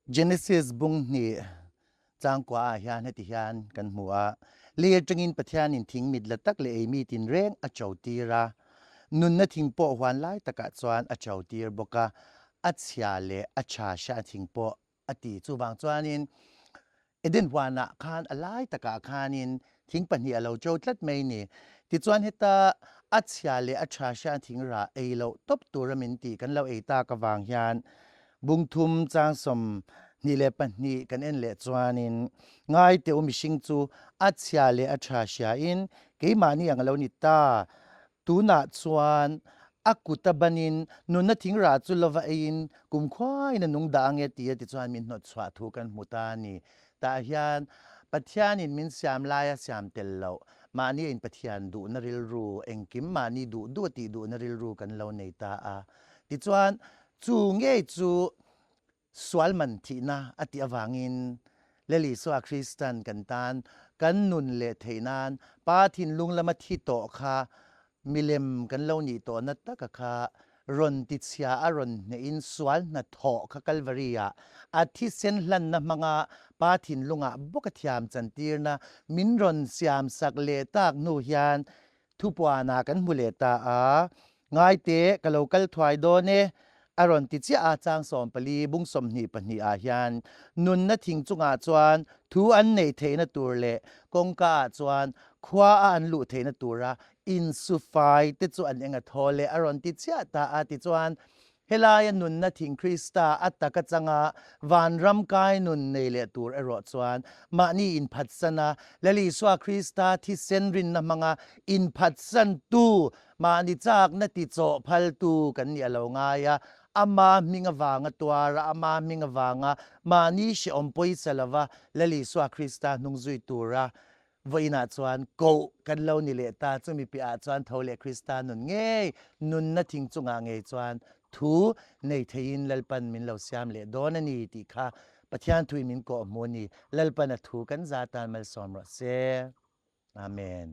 Genesis bung hnih changkua ah hian heti hian kan hmu a, Lei atangin Pathianin thing mit la tak leh eimi tinreng a cho tir a, nunna thing pawh huan lai takah chuan a cho tir bawk a, a chhia leh a tha hria thing pawh a ti. Chuvang chuanin Eden huanah khan a lai takah khanin thing pahnih a lo cho tlat mai ni. Tichuan heta a chhia leh a tha hria thing rah ei loh tawp tura min tih kan lo ei tak avang hian bungthum chang 22 kan en leh chuanin ngaite u mihring chu a chhia leh a tha hriain keimahni ang a lo ni ta. Tunah chuan a kut a banin nunna thing rah chu lova eiin kumkhuain a nung dah ange tia tichuan min hnawt chhuah thu kan hmu ta a ni. Tah hian Pathianin min siam laia siam tel loh, mahni a in Pathian duhna rilru, engkim mahni duh duh a tih duhna rilru kan lo nei ta a. Tichuan chu ngei chu Sual man thihna a tih avangin Lal Isua Kristan kan tan kan nun leh theih nan Pa thinlung lama thi tawh kha milem kan lo nih tawhna taka kha rawn tichhia a rawn hnehin sual hnathawh kha Kalvari-ah a thisen hlanna hmanga Pa thinlungah bawk a thiam chantirna min rawn siamsak leh tak hnu hian Thupuanah kan hmu leh ta a, Ngaite, ka lo kal thuai dawn e, a rawn ti chiah a, chang 14 bung 22 ah hian nunna thing chungah chuan thu an neih theihna tur leh kawngka ah chuan khua a an luh theihna tura insufai te chu an eng a thawl e, a rawn ti chiah ta a, tichuan Helaia nunna thing Krista a tak atanga vanram kai nun nei leh tur erawh chuan mahni inphatsan a, Lal Isua Krista thisen rinna hmanga inphatsantu, mahni chakna tichawh phaltu kan nih a lo ngai a, ama hming avanga tuar a, ama hming avanga mahni hrehawm pawisa lova Lal Isua Krista hnung zui tura Vawiinah chuan koh kan lo ni leh ta, chumi piahah chuan tho leh Krista nun ngei, nunna thing chungah ngei chuan thu nei theiin Lalpan min lo siam leh dawn a ni tih kha Pathian thuin min kawh hmu a ni. Lalpan a thu kan za tan malsawm rawh se. Amen.